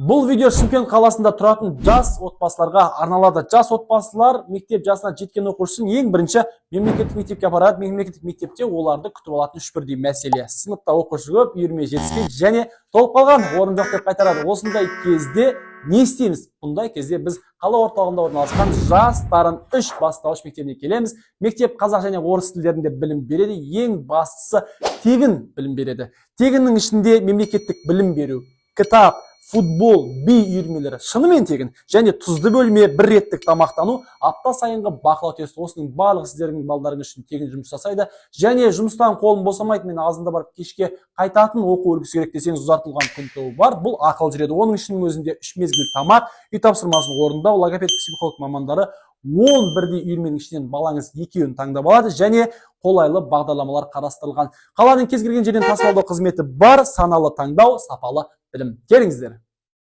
Бұл видео Шымкент қаласында тұратын жас отбасыларға арналады. Жас отбасылар мектеп жасына жеткен оқушысын ең бірінші мемлекеттік мектепке апарады. Мемлекеттік мектепте оларды күтіп алатын үш бірдей мәселе. Сыныпта оқушы көп, үйірме жетіспейді және толып қалған, орын жоқ деп қайтарады. Осындай кезде не істейміз? Бұндай кезде біз қала орталығында орналасқан «Жас дарын» үш бастауыш мектебіне келеміз. Мектеп қазақ және орыс тілдерінде білім береді. Ең бастысы, тегін білім береді. Тегіннің ішінде мемлекеттік білім беру, кітап, футбол, би үйірмелері шынымен тегін және тұзды бөлме, бір реттік тамақтану, апта сайынғы бақылау тесті, осының барлығы сіздердің балдарыңыз үшін тегін жұмыс жасайды. Және жұмыстан қолым босамайды, мен азында барып кешке қайтатын оқу үлгісі керек десеңіз, ұзартылған күн тобы бар. Бұл ақылы жүреді. Оның ішінің өзінде үш мезгіл тамақ, үй тапсырмасын орындау, логопед, психолог мамандары, 10 бірдей үйірменің ішінен балаңыз екеуін таңдап алады және қолайлы бағдарламалар қарастырылған. Қаланың кез келген жерінен тасымалдау қызметі бар. Саналы таңдау, сапалы білім. Келіңіздер.